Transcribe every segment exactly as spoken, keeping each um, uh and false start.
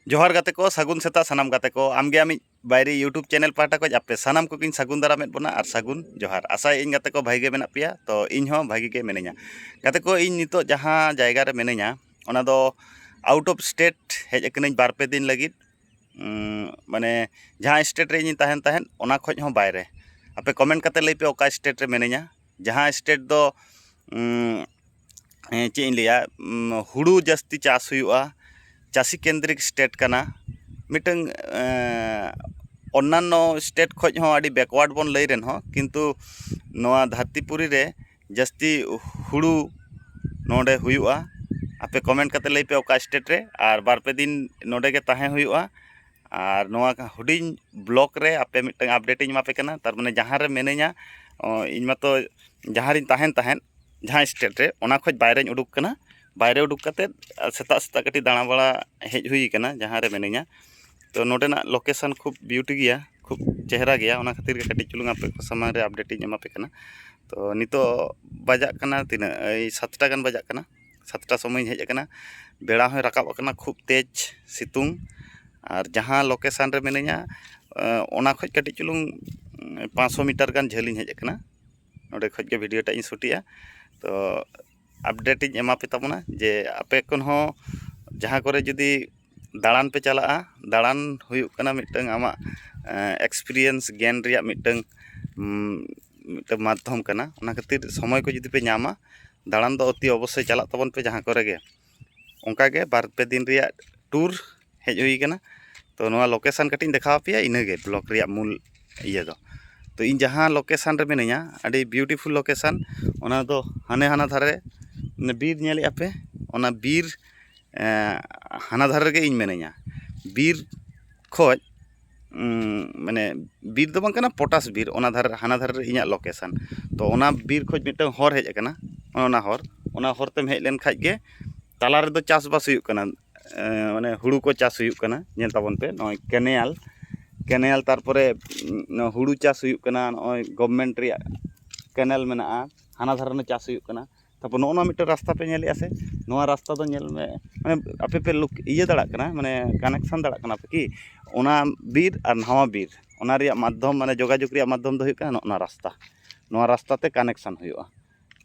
ᱡᱚᱦᱟᱨ ᱜᱟᱛᱮ ᱠᱚ, ᱥᱟᱹᱜᱩᱱ ᱥᱮᱛᱟᱜ ᱥᱟᱱᱟᱢ ᱜᱟᱛᱮ ᱠᱚ᱾ ᱟᱢᱜᱮ ᱟᱢᱤᱡ ᱵᱟᱭᱨᱤ YouTube ᱪᱮᱱᱮᱞ ᱯᱟᱦᱴᱟ ᱠᱷᱚᱱ ᱟᱯᱮ ᱥᱟᱱᱟᱢ ᱠᱚᱜᱮᱧ ᱥᱟᱹᱜᱩᱱ ᱫᱟᱨᱟᱢᱮᱫ ᱵᱚᱱᱟ ᱟᱨ ᱥᱟᱹᱜᱩᱱ ᱡᱚᱦᱟᱨ᱾ ᱟᱥᱟᱭᱟᱹᱧ ᱜᱟᱛᱮ ᱠᱚ ᱵᱷᱟᱜᱮ ᱜᱮ ᱢᱮᱱᱟᱜ ᱯᱮᱭᱟ, ᱛᱚ ᱤᱧ ᱦᱚᱸ ᱵᱷᱟᱜᱮ ᱜᱮ ᱢᱤᱱᱟᱹᱧᱟ᱾ ᱜᱟᱛᱮ ᱠᱚ, ᱤᱧ ᱱᱤᱛᱚᱜ ᱡᱟᱦᱟᱸ ᱡᱟᱭᱜᱟ ᱨᱮ ᱢᱤᱱᱟᱹᱧᱟ, ᱚᱱᱟ ᱫᱚ out of state ᱦᱮᱡ ᱟᱠᱟᱱᱟᱹᱧ ᱵᱟᱨ ᱯᱮ ᱫᱤᱱ ᱞᱟᱹᱜᱤᱫ᱾ ᱩᱸ, ᱢᱟᱱᱮ ᱡᱟᱦᱟᱸ state ᱨᱮ ᱤᱧᱤᱧ ᱛᱟᱦᱮᱱ ᱛᱟᱦᱮᱸᱫ, ᱚᱱᱟ ᱠᱷᱚᱱ ᱦᱚᱸ ᱵᱟᱭᱨᱮ᱾ ᱟᱯᱮ comment ᱠᱟᱛᱮ ᱞᱟᱹᱭ ᱯᱮ ᱚᱠᱟ state ᱨᱮ ᱢᱤᱱᱟᱹᱧᱟ᱾ ᱡᱟᱦᱟᱸ state ᱫᱚ ᱩᱸ, ᱮᱸ, ᱪᱮᱫ ᱤᱧ ᱞᱟᱹᱭᱟ, ᱩᱸ, ᱦᱩᱲᱩ ᱡᱟᱹᱥᱛᱤ ᱪᱟᱥ ᱦᱩᱭᱩᱜᱼᱟ, ᱪᱟᱹᱥᱤ ᱠᱮᱱᱫᱨᱤᱠ state ᱠᱟᱱᱟ᱾ ᱢᱤᱫᱴᱟᱝ, ᱮᱸ, ᱚᱱᱱᱟᱱᱱᱚ state ᱠᱷᱚᱱ ᱦᱚᱸ ᱟᱹᱰᱤ backward ᱵᱚᱱ ᱞᱟᱹᱭ ᱨᱮᱦᱚᱸ, ᱠᱤᱱᱛᱩ ᱱᱚᱣᱟ ᱫᱷᱟᱹᱨᱛᱤᱯᱩᱨᱤ ᱨᱮ ᱡᱟᱹᱥᱛᱤ ᱦᱩᱲᱩ ᱱᱚᱰᱮ ᱦᱩᱭᱩᱜᱼᱟ᱾ ᱟᱯᱮ comment ᱠᱟᱛᱮ ᱞᱟᱹᱭ ᱯᱮ ᱚᱠᱟ state ᱨᱮ, ᱟᱨ ᱵᱟᱨ ᱯᱮ ᱫᱤᱱ ᱱᱚᱰᱮ ᱜᱮ ᱛᱟᱦᱮᱸ ᱦᱩᱭᱩᱜᱼᱟ᱾ ᱟᱨ ᱱᱚᱣᱟ ᱦᱩᱰᱤᱧ vlog ᱨᱮ ᱟᱯᱮ ᱢᱤᱫᱴᱟᱝ update ᱤᱧ ᱮᱢᱟ ᱯᱮ ᱠᱟᱱᱟ᱾ ᱛᱟᱨ ᱢᱟᱱᱮ ᱡᱟᱦᱟᱸ ᱨᱮ ᱢᱤᱱᱟᱹᱧᱟ, ᱚ, ᱤᱧ ᱢᱟᱛᱚ ᱡᱟᱦᱟᱸ ᱨᱤᱧ ᱛᱟᱦᱮᱱ ᱛᱟᱦᱮᱸᱫ, ᱡᱟᱦᱟᱸ state ᱨᱮ, ᱚᱱᱟ ᱠᱷᱚᱱ ᱵᱟᱭᱨᱮᱧ ᱩᱰᱩᱠ ᱠᱟᱱᱟ᱾ ᱵᱟᱭᱨᱮ ᱩᱰᱩᱠ ᱠᱟᱛᱮᱫ ᱥᱮᱛᱟᱜ ᱥᱮᱛᱟᱜ ᱠᱟᱹᱴᱤᱡ ᱫᱟᱬᱟ ᱵᱟᱲᱟ ᱦᱮᱡ ᱦᱩᱭ ᱠᱟᱱᱟ ᱡᱟᱦᱟᱸ ᱨᱮ ᱢᱤᱱᱟᱹᱧᱟ᱾ ᱛᱚ ᱱᱚᱰᱮᱱᱟᱜ location ᱠᱷᱩᱵ beauty ᱜᱮᱭᱟ, ᱠᱷᱩᱵ ᱪᱮᱦᱨᱟ ᱜᱮᱭᱟ, ᱚᱱᱟ ᱠᱷᱟᱹᱛᱤᱨ ᱜᱮ ᱠᱟᱹᱴᱤᱡ ᱪᱩᱞᱩᱝ ᱟᱯᱮ ᱠᱚ ᱥᱟᱢᱟᱝ ᱨᱮ update ᱤᱧ ᱮᱢᱟ ᱯᱮ ᱠᱟᱱᱟ᱾ ᱛᱚ ᱱᱤᱛᱚᱜ ᱵᱟᱡᱟᱜ ᱠᱟᱱᱟ ᱛᱤᱱᱟᱹᱜ, ᱮᱭ ᱥᱟᱛᱴᱟ ᱜᱟᱱ ᱵᱟᱡᱟᱜ ᱠᱟᱱᱟ᱾ ᱥᱟᱛᱴᱟ ᱥᱚᱢᱚᱭᱤᱧ ᱦᱮᱡ ᱟᱠᱟᱱᱟ, ᱵᱮᱲᱟ ᱦᱚᱸᱭ ᱨᱟᱠᱟᱵ ᱟᱠᱟᱱᱟ, ᱠᱷᱩᱵ ᱛᱮᱡᱽ ᱥᱤᱛᱩᱝ᱾ ᱟᱨ ᱡᱟᱦᱟᱸ location ᱨᱮ ᱢᱤᱱᱟᱹᱧᱟ, ᱮᱸ, ᱚᱱᱟ ᱠᱷᱚᱱ ᱠᱟᱹᱴᱤᱡ ᱪᱩᱞᱩᱝ, ᱮᱸ, ᱯᱟᱸᱪᱥᱚ meter ᱜᱟᱱ ᱡᱷᱟᱹᱞᱤᱧ ᱦᱮᱡ ᱟᱠᱟᱱᱟ᱾ ᱱᱚᱸᱰᱮ ᱠᱷᱚᱱ ᱜᱮ video ᱴᱟᱜ ᱤᱧ ᱥᱩᱴᱮᱜᱼᱟ᱾ ᱛᱚ update ᱤᱧ ᱮᱢᱟ ᱯᱮ ᱛᱟᱵᱚᱱᱟ ᱡᱮ ᱟᱯᱮ ᱠᱷᱚᱱ ᱦᱚᱸ ᱡᱟᱦᱟᱸ ᱠᱚᱨᱮ ᱡᱩᱫᱤ ᱫᱟᱬᱟᱱ ᱯᱮ ᱪᱟᱞᱟᱜᱼᱟ, ᱫᱟᱬᱟᱱ ᱦᱩᱭᱩᱜ ᱠᱟᱱᱟ ᱢᱤᱫᱴᱟᱝ ᱟᱢᱟᱜ, ᱮᱸ, experience gain ᱨᱮᱭᱟᱜ ᱢᱤᱫᱴᱟᱝ, ᱩᱢ, ᱢᱤᱫᱴᱟᱝ ᱢᱟᱫᱽᱫᱷᱚᱢ ᱠᱟᱱᱟ᱾ ᱚᱱᱟ ᱠᱷᱟᱹᱛᱤᱨ ᱥᱚᱢᱚᱭ ᱠᱚ ᱡᱩᱫᱤ ᱯᱮ ᱧᱟᱢᱟ, ᱫᱟᱬᱟᱱ ᱫᱚ ᱚᱛᱤ ᱚᱵᱚᱥᱥᱳᱭ ᱪᱟᱞᱟᱜ ᱛᱟᱵᱚᱱ ᱯᱮ ᱡᱟᱦᱟᱸ ᱠᱚᱨᱮ ᱜᱮ᱾ ᱚᱱᱠᱟ ᱜᱮ ᱵᱟᱨ ᱯᱮ ᱫᱤᱱ ᱨᱮᱭᱟᱜ tour ᱦᱮᱡ ᱦᱩᱭ ᱠᱟᱱᱟ᱾ ᱛᱚ ᱱᱚᱣᱟ location ᱠᱟᱹᱴᱤᱡ ᱤᱧ ᱫᱮᱠᱷᱟᱣ ᱟᱯᱮᱭᱟ, ᱤᱱᱟᱹᱜᱮ vlog ᱨᱮᱭᱟᱜ ᱢᱩᱞ ᱤᱭᱟᱹ ᱫᱚ᱾ ᱛᱚ ᱤᱧ ᱡᱟᱦᱟᱸ location ᱨᱮ ᱢᱤᱱᱟᱹᱧᱟ, ᱟᱹᱰᱤ beautiful location᱾ ᱚᱱᱟ ᱫᱚ ᱦᱟᱱᱮ ᱦᱟᱱᱟ ᱫᱷᱟᱨᱮ, ᱚᱱᱮ ᱵᱤᱨ ᱧᱮᱞᱮᱫᱼᱟ ᱯᱮ, ᱚᱱᱟ ᱵᱤᱨ, ᱮᱸ, ᱦᱟᱱᱟ ᱫᱷᱟᱨᱮ ᱨᱮᱜᱮ ᱤᱧ ᱢᱤᱱᱟᱹᱧᱟ᱾ ᱵᱤᱨ ᱠᱷᱚᱡ, ᱩᱸ, ᱢᱟᱱᱮ ᱵᱤᱨ ᱫᱚ ᱵᱟᱝ ᱠᱟᱱᱟ, ᱯᱚᱴᱟᱥ ᱵᱤᱨ, ᱚᱱᱟ ᱫᱷᱟᱨᱮ, ᱦᱟᱱᱟ ᱫᱷᱟᱨᱮ ᱨᱮ ᱤᱧᱟᱹᱜ location᱾ ᱛᱚ ᱚᱱᱟ ᱵᱤᱨ ᱠᱷᱚᱡ ᱢᱤᱫᱴᱟᱝ ᱦᱚᱨ ᱦᱮᱡ ᱟᱠᱟᱱᱟ, ᱚᱱᱟ ᱦᱚᱨ, ᱚᱱᱟ ᱦᱚᱨ ᱛᱮᱢ ᱦᱮᱡ ᱞᱮᱱ ᱠᱷᱟᱡ ᱜᱮ ᱛᱟᱞᱟ ᱨᱮᱫᱚ ᱪᱟᱥᱵᱟᱥ ᱦᱩᱭᱩᱜ ᱠᱟᱱᱟ᱾ ᱮᱸ, ᱢᱟᱱᱮ ᱦᱩᱲᱩ ᱠᱚ ᱪᱟᱥ ᱦᱩᱭᱩᱜ ᱠᱟᱱᱟ᱾ ᱧᱮᱞ ᱛᱟᱵᱚᱱ ᱯᱮ, ᱱᱚᱜᱼᱚᱭ canal, canal, ᱛᱟᱨᱯᱚᱨᱮ, ᱩᱸ, ᱦᱩᱲᱩ ᱪᱟᱥ ᱦᱩᱭᱩᱜ ᱠᱟᱱᱟ, ᱱᱚᱜᱼᱚᱭ government ᱨᱮᱭᱟᱜ canal ᱢᱮᱱᱟᱜᱼᱟ, ᱦᱟᱱᱟ ᱫᱷᱟᱨᱮ ᱨᱮ ᱪᱟᱥ ᱦᱩᱭᱩᱜ ᱠᱟᱱᱟ᱾ ᱛᱟᱨᱯᱚᱨ ᱱᱚᱜᱼᱚ ᱱᱚᱣᱟ ᱢᱤᱫᱴᱮᱱ ᱨᱟᱥᱛᱟ ᱯᱮ ᱧᱮᱞᱮᱫᱼᱟ ᱥᱮ, ᱱᱚᱣᱟ ᱨᱟᱥᱛᱟ ᱫᱚ ᱧᱮᱞ ᱢᱮ, ᱢᱟᱱᱮ ᱟᱯᱮ ᱯᱮ ᱞᱩᱠ-, ᱤᱭᱟᱹ ᱫᱟᱲᱮᱭᱟᱜ ᱠᱟᱱᱟ, ᱢᱟᱱᱮ ᱠᱟᱱᱮᱠᱥᱚᱱ ᱫᱟᱲᱮᱭᱟᱜ ᱠᱟᱱᱟ ᱯᱮ ᱠᱤ? ᱚᱱᱟ ᱵᱤᱨ ᱟᱨ ᱱᱟᱣᱟ ᱵᱤᱨ, ᱚᱱᱟ ᱨᱮᱭᱟᱜ ᱢᱟᱫᱽᱫᱷᱚᱢ, ᱢᱟᱱᱮ ᱡᱳᱜᱟᱡᱳᱜᱽ ᱨᱮᱭᱟᱜ ᱢᱟᱫᱽᱫᱷᱚᱢ ᱫᱚ ᱦᱩᱭᱩᱜ ᱠᱟᱱᱟ ᱱᱚᱜᱼᱚ ᱱᱚᱣᱟ ᱨᱟᱥᱛᱟ᱾ ᱱᱚᱣᱟ ᱨᱟᱥᱛᱟ ᱛᱮ ᱠᱟᱱᱮᱠᱥᱚᱱ ᱦᱩᱭᱩᱜᱼᱟ᱾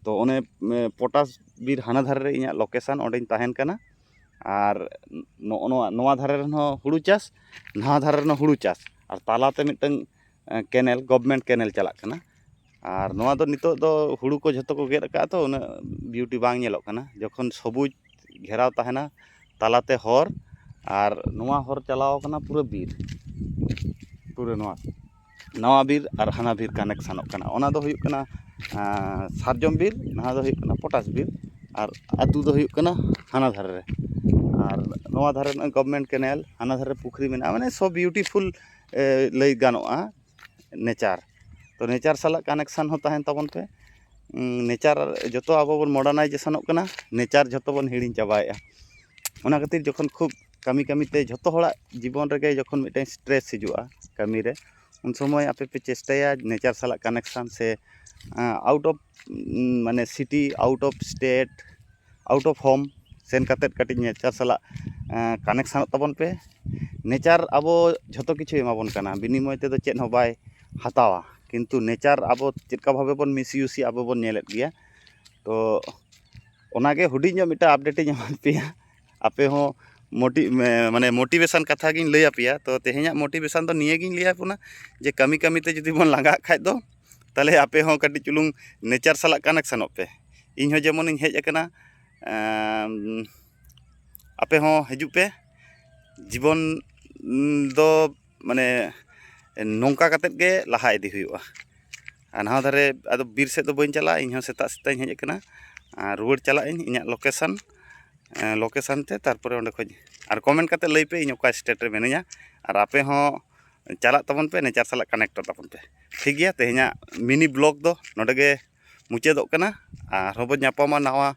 ᱛᱚ ᱚᱱᱮ, ᱮ, ᱯᱚᱴᱟᱥ ᱵᱤᱨ ᱦᱟᱱᱟ ᱫᱷᱟᱨᱮ ᱨᱮ ᱤᱧᱟᱹᱜ ᱞᱳᱠᱮᱥᱚᱱ, ᱚᱸᱰᱮᱧ ᱛᱟᱦᱮᱱ ᱠᱟᱱᱟ᱾ ᱟᱨ ᱱᱚᱜᱼᱚ ᱱᱚᱣᱟ, ᱱᱚᱣᱟ ᱫᱷᱟᱨᱮ ᱨᱮᱦᱚᱸ ᱦᱩᱲᱩ ᱪᱟᱥ, ᱱᱟᱣᱟ ᱫᱷᱟᱨᱮ ᱨᱮᱦᱚᱸ ᱦᱩᱲᱩ ᱪᱟᱥ, ᱟᱨ ᱛᱟᱞᱟᱛᱮ ᱢᱤᱫᱴᱟᱝ, ᱮ, ᱠᱮᱱᱮᱞ, ᱜᱚᱵᱷᱢᱮᱱᱴ ᱠᱮᱱᱮᱞ ᱪᱟᱞᱟᱜ ᱠᱟᱱᱟ᱾ ᱟᱨ ᱱᱚᱣᱟ ᱫᱚ ᱱᱤᱛᱚᱜ ᱫᱚ ᱦᱩᱲᱩ ᱠᱚ ᱡᱷᱚᱛᱚ ᱠᱚ ᱜᱮᱫ ᱟᱠᱟᱫᱼᱟ, ᱛᱚ ᱩᱱᱟᱹᱜ ᱵᱤᱭᱩᱴᱤ ᱵᱟᱝ ᱧᱮᱞᱚᱜ ᱠᱟᱱᱟ᱾ ᱡᱚᱠᱷᱚᱱ ᱥᱚᱵᱩᱡ ᱜᱷᱮᱨᱟᱣ ᱛᱟᱦᱮᱱᱟ, ᱛᱟᱞᱟᱛᱮ ᱦᱚᱨ, ᱟᱨ ᱱᱚᱣᱟ ᱦᱚᱨ ᱪᱟᱞᱟᱣ ᱠᱟᱱᱟ ᱯᱩᱨᱟᱹ ᱵᱤᱨ, ᱯᱩᱨᱟᱹ ᱱᱚᱣᱟ ᱱᱟᱣᱟ ᱵᱤᱨ ᱟᱨ ᱦᱟᱱᱟ ᱵᱤᱨ ᱠᱟᱱᱮᱠᱥᱚᱱᱚᱜ ᱠᱟᱱᱟ᱾ ᱚᱱᱟ ᱫᱚ ᱦᱩᱭᱩᱜ ᱠᱟᱱᱟ, ᱟᱸ, ᱥᱟᱨᱡᱚᱢ ᱵᱤᱨ, ᱱᱚᱣᱟ ᱫᱚ ᱦᱩᱭᱩᱜ ᱠᱟᱱᱟ ᱯᱚᱴᱟᱥ ᱵᱤᱨ, ᱟᱨ ᱟᱹᱛᱩ ᱫᱚ ᱦᱩᱭᱩᱜ ᱠᱟᱱᱟ ᱦᱟᱱᱟ ᱫᱷᱟᱨᱮ ᱨᱮ᱾ ᱟᱨ ᱱᱚᱣᱟ ᱫᱷᱟᱨᱮ ᱨᱮᱱᱟᱜ ᱜᱚᱵᱷᱢᱮᱱᱴ ᱠᱮᱱᱮᱞ, ᱦᱟᱱᱟ ᱫᱷᱟᱨᱮ ᱯᱩᱠᱷᱨᱤ ᱢᱮᱱᱟᱜᱼᱟ, ᱢᱟᱱᱮ ᱥᱚ ᱵᱤᱭᱩᱴᱤᱯᱷᱩᱞ, ᱮ, ᱞᱟᱹᱭ ᱜᱟᱱᱚᱜᱼᱟ᱾ ᱱᱮᱪᱟᱨ, ᱛᱚ ᱱᱮᱪᱟᱨ ᱥᱟᱞᱟᱜ ᱠᱟᱱᱮᱠᱥᱚᱱ ᱦᱚᱸ ᱛᱟᱦᱮᱱ ᱛᱟᱵᱚᱱ ᱯᱮ᱾ ᱩᱸ, ᱱᱮᱪᱟᱨ ᱡᱚᱛᱚ ᱟᱵᱚ ᱵᱚᱱ ᱢᱚᱰᱟᱨᱱᱟᱭᱡᱮᱥᱚᱱᱚᱜ ᱠᱟᱱᱟ, ᱱᱮᱪᱟᱨ ᱡᱷᱚᱛᱚ ᱵᱚᱱ ᱦᱤᱲᱤᱧ ᱪᱟᱵᱟᱭᱮᱫᱼᱟ᱾ ᱚᱱᱟ ᱠᱷᱟᱹᱛᱤᱨ ᱡᱚᱠᱷᱚᱱ ᱠᱷᱩᱵ ᱠᱟᱹᱢᱤ ᱠᱟᱹᱢᱤᱛᱮ ᱡᱷᱚᱛᱚ ᱦᱚᱲᱟᱜ ᱡᱤᱵᱚᱱ ᱨᱮᱜᱮ ᱡᱚᱠᱷᱚᱱ ᱢᱤᱫᱴᱮᱱ ᱥᱴᱨᱮᱥ ᱦᱤᱡᱩᱜᱼᱟ ᱠᱟᱹᱢᱤᱨᱮ, ᱩᱱ ᱥᱚᱢᱚᱭ ᱟᱯᱮ ᱯᱮ ᱪᱮᱥᱴᱟᱭᱟ ᱱᱮᱪᱟᱨ ᱥᱟᱞᱟᱜ ᱠᱟᱱᱮᱠᱥᱟᱱ ᱥᱮ, ᱟᱸ, out of, ᱩᱸ, ᱢᱟᱱᱮ city, out of state, out of home ᱥᱮᱱ ᱠᱟᱛᱮᱫ ᱠᱟᱹᱴᱤᱡ ᱱᱮᱪᱟᱨ ᱥᱟᱞᱟᱜ, ᱟᱸ, ᱠᱟᱱᱮᱠᱥᱟᱱᱚᱜ ᱛᱟᱵᱚᱱ ᱯᱮ᱾ ᱱᱮᱪᱟᱨ ᱟᱵᱚ ᱡᱷᱚᱛᱚ ᱠᱤᱪᱷᱩᱭ ᱮᱢᱟ ᱵᱚᱱ ᱠᱟᱱᱟ, ᱵᱤᱱᱤᱢᱚᱭ ᱛᱮᱫᱚ ᱪᱮᱫ ᱦᱚᱸ ᱵᱟᱭ ᱦᱟᱛᱟᱣᱟ, ᱠᱤᱱᱛᱩ ᱱᱮᱪᱟᱨ ᱟᱵᱚ ᱪᱮᱫ ᱞᱮᱠᱟ ᱵᱷᱟᱵᱮ ᱵᱚᱱ ᱢᱤᱥᱤᱭᱩᱥᱮᱜᱼᱟ ᱟᱵᱚ ᱵᱚᱱ ᱧᱮᱞᱮᱫ ᱜᱮᱭᱟ᱾ ᱛᱚ ᱚᱱᱟᱜᱮ ᱦᱩᱰᱤᱧ ᱧᱚᱜ ᱢᱤᱫᱴᱟᱝ ᱟᱯᱰᱮᱴ ᱤᱧ ᱮᱢᱟᱫ ᱯᱮᱭᱟ᱾ ᱟᱯᱮ ᱦᱚᱸ ᱢᱳᱴᱤ-, ᱢᱮ-, ᱢᱟᱱᱮ ᱢᱳᱴᱤᱵᱷᱮᱥᱚᱱ ᱠᱟᱛᱷᱟ ᱜᱤᱧ ᱞᱟᱹᱭ ᱟᱯᱮᱭᱟ᱾ ᱛᱚ ᱛᱮᱦᱮᱧᱟᱜ ᱢᱳᱴᱤᱵᱷᱮᱥᱚᱱ ᱫᱚ ᱱᱤᱭᱟᱹ ᱜᱤᱧ ᱞᱟᱹᱭ ᱟᱵᱚᱱᱟ ᱡᱮ ᱠᱟᱹᱢᱤ ᱠᱟᱹᱢᱤ ᱛᱮ ᱡᱩᱫᱤ ᱵᱚᱱ ᱞᱟᱸᱜᱟᱜ ᱠᱷᱟᱡ ᱫᱚ, ᱛᱟᱦᱚᱞᱮ ᱟᱯᱮ ᱦᱚᱸ ᱠᱟᱹᱴᱤᱡ ᱪᱩᱞᱩᱝ ᱱᱮᱪᱟᱨ ᱥᱟᱞᱟᱜ ᱠᱟᱱᱮᱠᱥᱚᱱᱚᱜ ᱯᱮ᱾ ᱤᱧ ᱦᱚᱸ ᱡᱮᱢᱚᱱᱤᱧ ᱦᱮᱡ ᱟᱠᱟᱱᱟ, ᱮᱢ, ᱟᱯᱮ ᱦᱚᱸ ᱦᱤᱡᱩᱜ ᱯᱮ᱾ ᱡᱤᱵᱚᱱ, ᱩᱸ, ᱫᱚ ᱢᱟᱱᱮ ᱱᱚᱝᱠᱟ ᱠᱟᱛᱮᱫ ᱜᱮ ᱞᱟᱦᱟ ᱤᱫᱤ ᱦᱩᱭᱩᱜᱼᱟ᱾ ᱟᱨ ᱱᱟᱣᱟ ᱫᱷᱟᱨᱮ ᱟᱫᱚ ᱵᱤᱨ ᱥᱮᱫ ᱫᱚ ᱵᱟᱹᱧ ᱪᱟᱞᱟᱜᱼᱟ, ᱤᱧ ᱦᱚᱸ ᱥᱮᱛᱟᱜ ᱥᱮᱛᱟᱜ ᱤᱧ ᱦᱮᱡ ᱟᱠᱟᱱᱟ᱾ ᱟᱨ ᱨᱩᱣᱟᱹᱲ ᱪᱟᱞᱟᱜ ᱟᱹᱧ ᱤᱧᱟᱹᱜ ᱞᱳᱠᱮᱥᱚᱱ, ᱮᱸ, ᱞᱳᱠᱮᱥᱚᱱ ᱛᱮ, ᱛᱟᱨᱯᱚᱨᱮ ᱚᱸᱰᱮ ᱠᱷᱚᱡ ᱟᱨ ᱠᱚᱢᱮᱱᱴ ᱠᱟᱛᱮ ᱞᱟᱹᱭ ᱯᱮ ᱤᱧ ᱚᱠᱟ ᱥᱴᱮᱴ ᱨᱮ ᱢᱤᱱᱟᱹᱧᱟ᱾ ᱟᱨ ᱟᱯᱮ ᱦᱚᱸ ᱪᱟᱞᱟᱜ ᱛᱟᱵᱚᱱ ᱯᱮ, ᱱᱮᱪᱟᱨ ᱥᱟᱞᱟᱜ ᱠᱟᱱᱮᱠᱴᱚᱜ ᱛᱟᱵᱚᱱ ᱯᱮ᱾ ᱴᱷᱤᱠ ᱜᱮᱭᱟ, ᱛᱮᱦᱮᱧᱟᱜ ᱢᱤᱱᱤ ᱵᱞᱚᱜ ᱫᱚ ᱱᱚᱰᱮ ᱜᱮ ᱢᱩᱪᱟᱹᱫᱚᱜ ᱠᱟᱱᱟ᱾ ᱟᱨᱦᱚᱸ ᱵᱚᱱ ᱧᱟᱯᱟᱢᱟ ᱱᱟᱣᱟ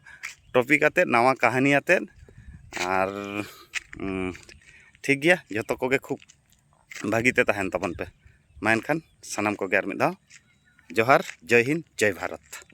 ᱴᱚᱯᱤᱠ ᱟᱛᱮᱫ, ᱱᱟᱣᱟ ᱠᱟᱹᱦᱱᱤ ᱟᱛᱮᱫ᱾ ᱟᱨ, ᱩᱸ, ᱴᱷᱤᱠ ᱜᱮᱭᱟ, ᱡᱚᱛᱚ ᱠᱚᱜᱮ ᱠᱷᱩᱵ ᱵᱷᱟᱹᱜᱤ ᱛᱮ ᱛᱟᱦᱮᱱ ᱛᱟᱵᱚᱱ ᱯᱮ᱾ ᱢᱟ ᱮᱱᱠᱷᱟᱱ ᱥᱟᱱᱟᱢ ᱠᱚᱜᱮ ᱟᱨ ᱢᱤᱫ ᱫᱷᱟᱣ ᱡᱚᱦᱟᱨ, ᱡᱚᱭ ᱦᱤᱱᱫ, ᱡᱚᱭ ᱵᱷᱟᱨᱚᱛ᱾